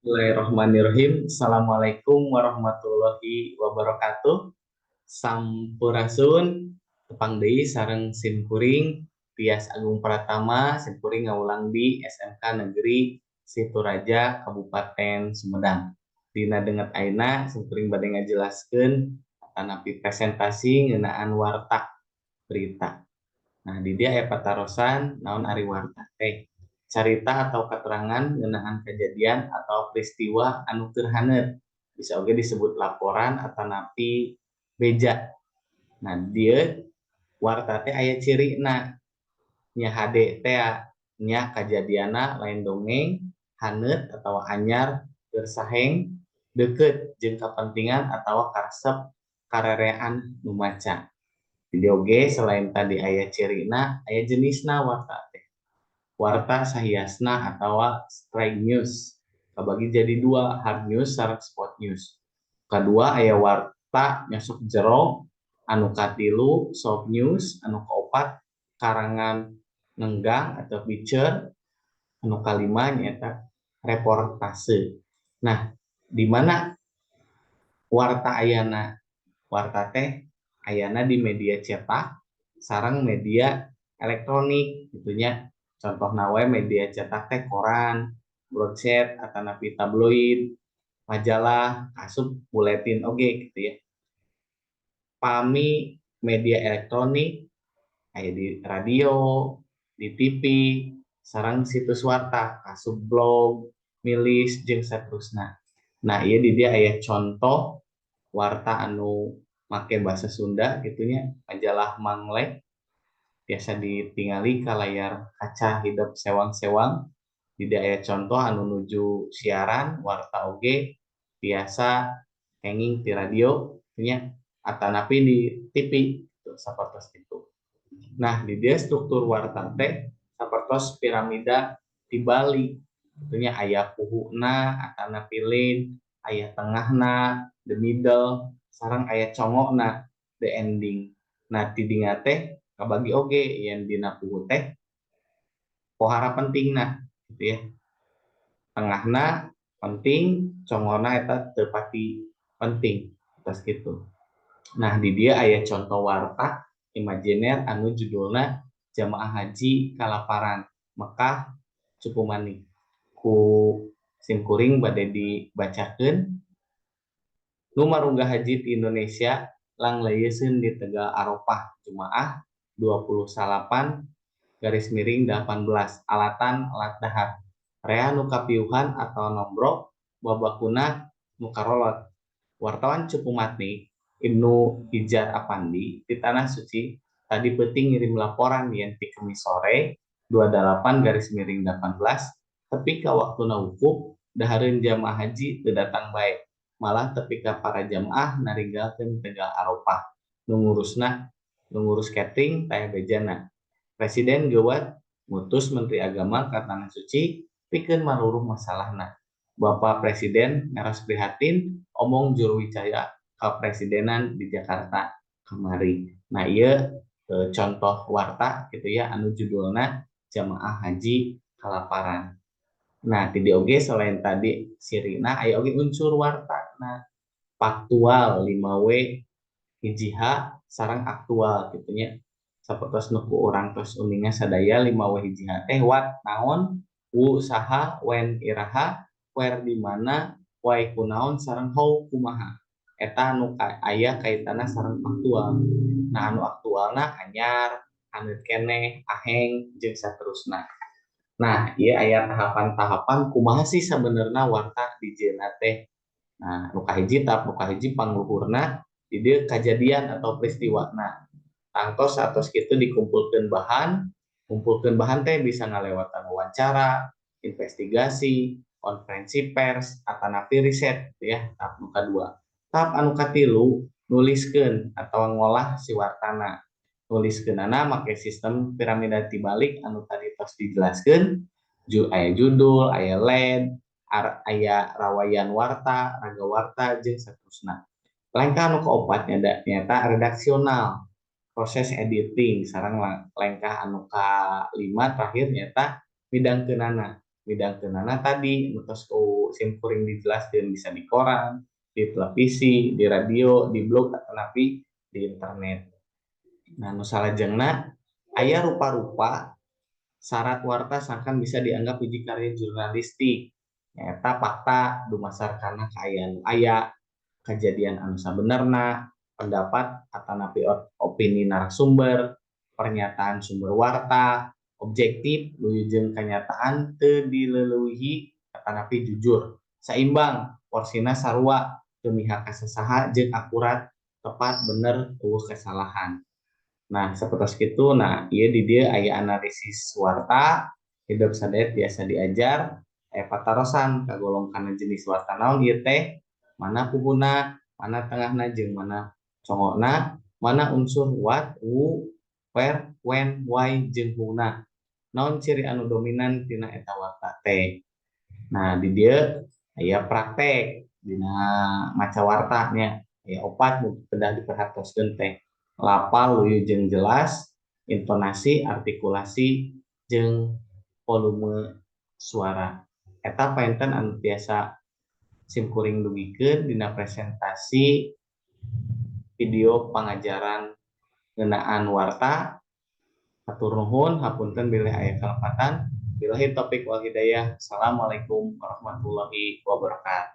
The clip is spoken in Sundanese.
Bismillahirrahmanirrahim. Assalamualaikum warahmatullahi wabarakatuh. Sampurasun, tepang deui sareng simkuring Tias Agung Pratama, simkuring ngawulang di SMK Negeri Situraja, Kabupaten Sumedang. Dina danget ayeuna simkuring bade ngajelaskeun atanapi presentasi ngeunaan warta berita. Nah, di dieu aya patarosan naon ari warta teh. Carita atau keterangan ngeunaan kejadian atau peristiwa anu keur haneut. Bisa oge disebut laporan atanapi beja. Nah, dieu warta teh aya cirina, nya hade teh nya kajadianna lain dongeng, haneut atawa anyar, keur saheng, deukeut jeung kapentingan atawa karesep karerean nu maca. Di dieu oge selain tadi aya cirina, aya jenisna warta teh. Warta sahiasna atawa straight news kabagi jadi dua, hard news sareng spot news. Kadua aya warta nyosok jero, anu katilu soft news, anu kaopat karangan ngenggang atau feature, anu kalima nyaeta reportase. Nah, di mana warta ayana? Warta teh ayana di media cetak sareng media elektronik gitu nya. Contohna we media cetak teh koran, broadsheet atanapi tabloid, majalah, asup buletin oge gitu ya. Pami media elektronik aya di radio, di TV, sareng situs warta, asup blog, milis jeung saterusna. Nah, ieu di dieu aya contoh warta anu make basa Sunda gitu nya, majalah Mangle biasa ditingali ka layar kaca hidep sewang-sewang. Di dieu aya contoh anu nuju siaran warta oge biasa kenging di radio nya atanapi di TV gitu, sapertos itu. Nah, di dieu struktur warta teh sapertos piramida tibalik gitu nya, aya puhuna atanapi lead, aya tengahna the middle, sareng aya congokna the ending. Nah, ti dinya teh kabagi oge yen dina puhu teh pohara pentingna gitu ya, tengahna penting, congona eta teu pati penting tos gitu. Nah, di dieu aya contoh warta imajiner anu judulna Jamaah Haji Kalaparan Mekah Cupumanik. Ku simkuring bade dibacakeun. Nu marungga haji di Indonesia langleuyeun di Tegal Arafah Jumaah 29/18 alatan alat dahar, rea nu kapiuhan atau nombrok, babakuna nu karolot. Wartawan Cupumatnik Ibnu Hijar Apandi di Tanah Suci tadi peuting ngirim laporan yen ti Kemis sore 28/18 tepi ka waktuna wukuf dahareun jamaah haji teu datang bae, malah tepi ka para jamaah naringgalkeun Tegal Arafah, nu ngurusna, nu ngurus catering taya bejana. Presiden geuwat ngutus Menteri Agama ka Tanah Suci pikeun maruruh masalahna. Bapak Presiden ngaras prihatin, omong juru wicara kapresidenan di Jakarta kamari. Nah, ieu contoh warta gitu ya anu judulna Jamaah Haji Kalaparan. Nah, di oge selain tadi cirina aya oge unsur warta. Nah, faktual 5W 1H sareng aktual gitu nya. Sapertos nu ku urang tos uninga sadaya, 5W 1H teh what naon, who saha, when iraha, where di mana, why kunaon, sareng how kumaha. Eta anu aya kaitanna sareng faktual. Nah, anu aktualna anyar, haneut keneh, aheng jeung saterusna. Nah, ieu aya tahapan-tahapan kumaha sih sabenerna warta dijieunna teh. Nah, nu kahiji, tahap nu kahiji pangluhurna di dieu kajadian atau peristiwana. Tangtos atos kitu dikumpulkeun bahan, kumpulkeun bahan teh bisa ngalewatan wawancara, investigasi, konferensi pers, atanapi riset gitu ya, tahap nu kadua. Tahap anu katilu nuliskeun atau ngolah si wartana. Nuliskeunana make sistem piramida tibalik anu tadi tos dijelaskeun, aya judul, aya lead, aya rawayan warta, raga warta jeung saterusna. Lengkah anu kaopat nyaeta redaksional, proses editing, sareng lengkah anu kalima terakhir nyaeta midangkeunana. Midangkeunana tadi nu tos ku sim kuring dijelaskeun, bisa di koran, di televisi, di radio, di blog, atanapi di internet. Nah, nu salajengna aya rupa-rupa syarat warta sangkan bisa dianggap hiji karya jurnalistik, nyaeta fakta dumasar kana kaayaan aya, kejadian anu sabenerna, pendapat atanapi opini narasumber, pernyataan sumber warta, objektif luyu jeung kenyataan, teu dileleuwihi atanapi jujur, saimbang, porsina sarua, teu mihak ka sasaha, jeung akurat, tepat, bener, euweuh kesalahan. Nah, sapertos kitu. Nah, ieu di dieu aya analisis warta, hidup sadaya tiasa diajar, aya patarosan kagolong kana jenis warta naon ieu teh, mana puhuna, mana tengahna, jeung mana congokna, mana unsur what, who, where, when, why, jeung who-na. Naon ciri anu dominan tina eta warta teh. Nah, di dieu aya praktek dina maca warta nya, aya opat nu kedah diperhatoskeun teh. Lapal luyu jeung jelas, intonasi, artikulasi, jeung volume suara. Eta painten anu tiasa sim kuring dugikeun dina presentasi video pangajaran ngeunaan warta. Hatur nuhun, hapunten bilih aya kalepatan. Billahi taufik wal hidayah. Assalamualaikum warahmatullahi wabarakatuh.